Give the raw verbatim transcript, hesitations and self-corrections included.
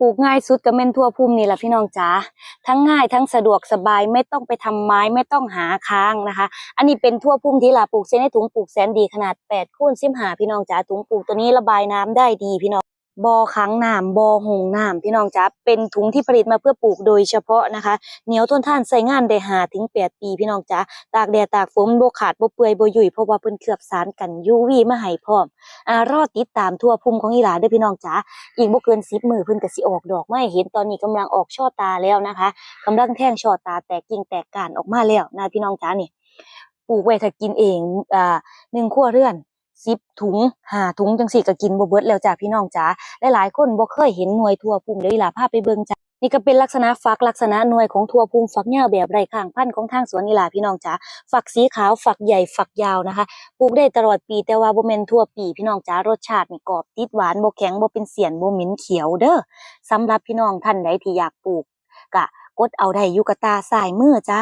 ปลูกง่ายสุดก็แม่นถั่วพุ่มนี่แหละพี่น้องจ๋า ทั้งง่ายทั้งสะดวกสบาย ไม่ต้องไปทำไม้ ไม่ต้องหาค้างนะคะ อันนี้เป็นถั่วพุ่มที่หลาปลูกใส่ในถุงปลูกแสนดีขนาดแปดคูณสิบห้าพี่น้องจ๋า ถุงปลูกตัวนี้ระบายน้ำได้ดีพี่น้อง บ่อขังน้ำ บ่อห้องน้ำพี่น้องจ๋า เป็นถุงที่ผลิตมาเพื่อปลูกโดยเฉพาะนะคะ เหนียวทนทานใช้งานได้ห้าถึงแปดปีพี่น้องจ๋า ตากแดดตากฝนบ่ขาดบ่เปื่อยบ่ยุ่ย เพราะว่าเพิ่นเคลือบสารกัน ยูวี มาให้พร้อม อ่ารอติดตามถั่วพุ่มของอีหลาเด้อพี่น้องจ๋า อีกบ่เกินสิบมื้อเพิ่นก็สิออกดอกมาให้เห็น ตอนนี้กำลังออกช่อตาแล้วนะคะ กำลังแทงช่อตาแตกกิ่งแตกก้านออกมาแล้วนะพี่น้องจ๋านี่ ปลูกไว้ถ้ากินเอง อ่า หนึ่งครัวเรือน สิบถุง ห้าถุงจังซี้ก็กินบ่เบิดแล้วจ้าพี่น้องจ๋า หลายๆคนบ่เคยเห็นหน่วยถั่วพุ่ม เดี๋ยวอีหลาพาไปเบิ่งจ้า นี่ก็เป็นลักษณะฝักลักษณะหน่วยของถั่วพุ่มฝักยาวแบบไร้ข้างพันธุ์ของทางสวนอีหลาพี่น้องจ๋า ฝักสีขาว ฝักใหญ่ ฝักยาวนะคะ ปลูกได้ตลอดปี แต่ว่าบ่แม่นทั่วปีพี่น้องจ๋า รสชาตินี่กรอบติดหวาน บ่แข็ง บ่เป็นเสี้ยน บ่เหม็นเขียวเด้อ สำหรับพี่น้องท่านใดที่อยากปลูก ก็กดเอาได้อยู่กระตาซ้ายมือจ้า